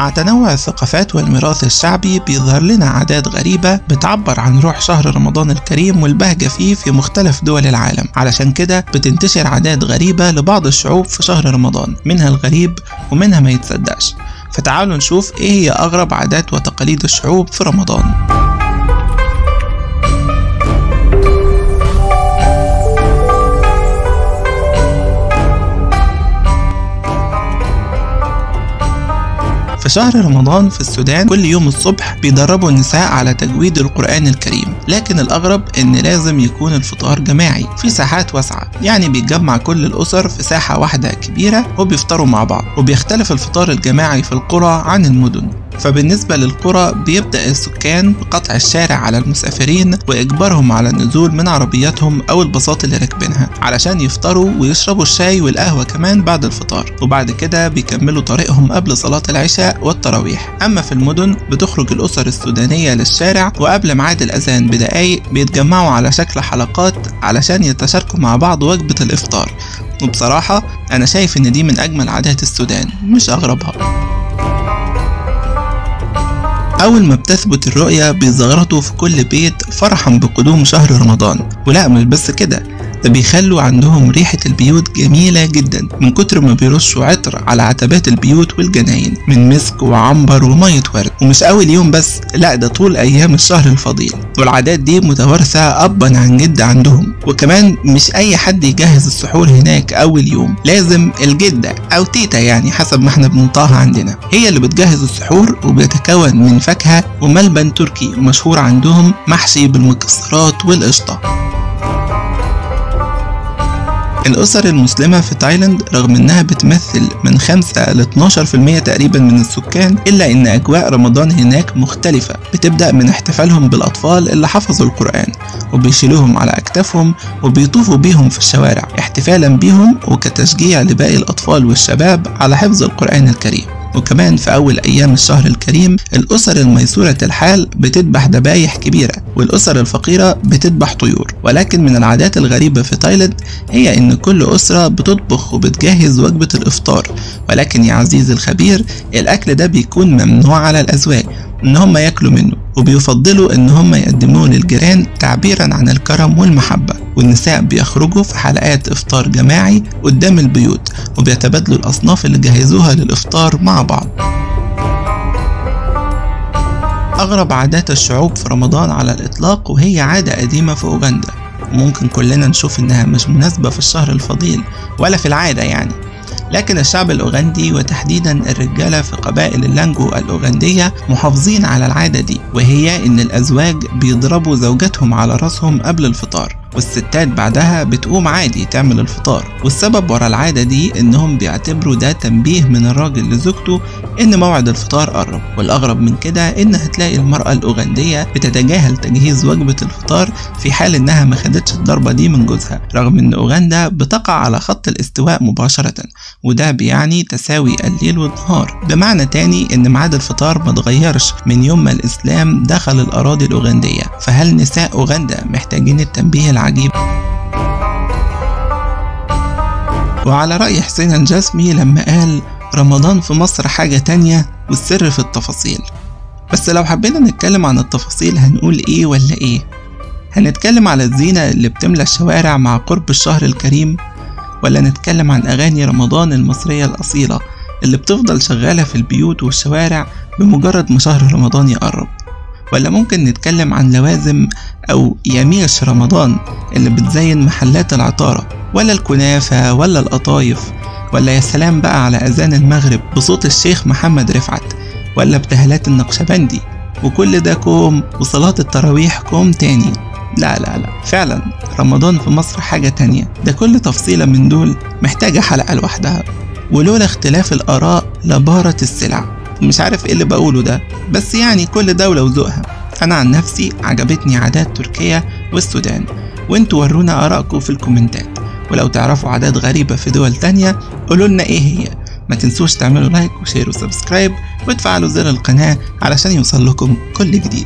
مع تنوع الثقافات والميراث الشعبي بيظهر لنا عادات غريبة بتعبر عن روح شهر رمضان الكريم والبهجة فيه في مختلف دول العالم. علشان كده بتنتشر عادات غريبة لبعض الشعوب في شهر رمضان، منها الغريب ومنها ما يتصدقش. فتعالوا نشوف ايه هي أغرب عادات وتقاليد الشعوب في رمضان. في شهر رمضان في السودان كل يوم الصبح بيدربوا النساء على تجويد القرآن الكريم، لكن الأغرب إن لازم يكون الفطار جماعي في ساحات واسعة، يعني بيتجمع كل الأسر في ساحة واحدة كبيرة وبيفطروا مع بعض. وبيختلف الفطار الجماعي في القرى عن المدن، فبالنسبة للقرى بيبدأ السكان بقطع الشارع على المسافرين وإجبارهم على النزول من عربياتهم أو الباصات اللي راكبينها علشان يفطروا ويشربوا الشاي والقهوة كمان بعد الفطار، وبعد كده بيكملوا طريقهم قبل صلاة العشاء والتراويح. أما في المدن بتخرج الأسر السودانية للشارع، وقبل ميعاد الأذان بدقايق بيتجمعوا على شكل حلقات علشان يتشاركوا مع بعض وجبة الإفطار. وبصراحة أنا شايف إن دي من أجمل عادات السودان، مش أغربها. أول ما بتثبت الرؤية بيزغرطوا في كل بيت فرحا بقدوم شهر رمضان. ولا مش بس كده، ده بيخلوا عندهم ريحة البيوت جميلة جدا من كتر ما بيرشوا عطر على عتبات البيوت والجناين من مسك وعنبر ومية ورد. ومش أول يوم بس، لا ده طول أيام الشهر الفضيل. والعادات دي متوارثة أبا عن جد عندهم. وكمان مش أي حد يجهز السحور هناك أول يوم، لازم الجدة أو تيتا، يعني حسب ما احنا بننطقها عندنا، هي اللي بتجهز السحور. وبيتكون من فاكهة وملبن تركي مشهور عندهم محشي بالمكسرات والقشطة. الأسر المسلمة في تايلاند رغم أنها بتمثل من 5 ل 12% تقريبا من السكان، إلا أن أجواء رمضان هناك مختلفة. بتبدأ من احتفالهم بالأطفال اللي حفظوا القرآن وبيشيلوهم على أكتافهم وبيطوفوا بيهم في الشوارع احتفالا بيهم وكتشجيع لباقي الأطفال والشباب على حفظ القرآن الكريم. وكمان في أول أيام الشهر الكريم الأسر الميسورة الحال بتذبح ذبايح كبيرة، والأسر الفقيرة بتذبح طيور. ولكن من العادات الغريبة في تايلاند هي إن كل أسرة بتطبخ وبتجهز وجبة الإفطار، ولكن يا عزيزي الخبير الأكل ده بيكون ممنوع على الأزواج إن هم ياكلوا منه، وبيفضلوا إن هم يقدموه للجيران تعبيرا عن الكرم والمحبة. والنساء بيخرجوا في حلقات إفطار جماعي قدام البيوت وبيتبادلوا الأصناف اللي جهزوها للإفطار مع بعض. أغرب عادات الشعوب في رمضان على الإطلاق، وهي عادة قديمة في أوغندا، وممكن كلنا نشوف إنها مش مناسبة في الشهر الفضيل ولا في العادة يعني، لكن الشعب الأوغندي وتحديدا الرجالة في قبائل اللانجو الأوغندية محافظين على العادة دي، وهي إن الأزواج بيضربوا زوجاتهم على رأسهم قبل الفطار، والستات بعدها بتقوم عادي تعمل الفطار. والسبب ورا العادة دي إنهم بيعتبروا ده تنبيه من الراجل لزوجته إن موعد الفطار قرب. والأغرب من كده إن هتلاقي المرأة الأوغندية بتتجاهل تجهيز وجبة الفطار في حال إنها ما خدتش الضربة دي من جوزها، رغم إن أوغندا بتقع على خط الاستواء مباشرة، وده بيعني تساوي الليل والنهار. بمعنى تاني إن ميعاد الفطار ما اتغيرش من يوم ما الإسلام دخل الأراضي الأوغندية. فهل نساء أوغندا محتاجين التنبيه العجيب؟ وعلى رأي حسين الجسمي لما قال رمضان في مصر حاجة تانية والسر في التفاصيل. بس لو حبينا نتكلم عن التفاصيل هنقول ايه ولا ايه؟ هنتكلم على الزينة اللي بتملى الشوارع مع قرب الشهر الكريم، ولا نتكلم عن أغاني رمضان المصرية الأصيلة اللي بتفضل شغالة في البيوت والشوارع بمجرد ما شهر رمضان يقرب، ولا ممكن نتكلم عن لوازم أو يميش رمضان اللي بتزين محلات العطارة، ولا الكنافة، ولا القطايف، ولا يا سلام بقى على أذان المغرب بصوت الشيخ محمد رفعت، ولا ابتهالات النقشبندي، وكل ده كوم وصلاة التراويح كوم تاني. لا لا لا، فعلا رمضان في مصر حاجة تانية، ده كل تفصيلة من دول محتاجة حلقة لوحدها. ولولا اختلاف الآراء لبارت السلع. مش عارف ايه اللي بقوله ده، بس يعني كل دولة وذوقها. انا عن نفسي عجبتني عادات تركيا والسودان، وانتوا ورونا آرائكم في الكومنتات، ولو تعرفوا عادات غريبة في دول تانية قولولنا ايه هي. ما تنسوش تعملوا like و share و subscribe وتفعلوا زر القناة علشان يوصل لكم كل جديد.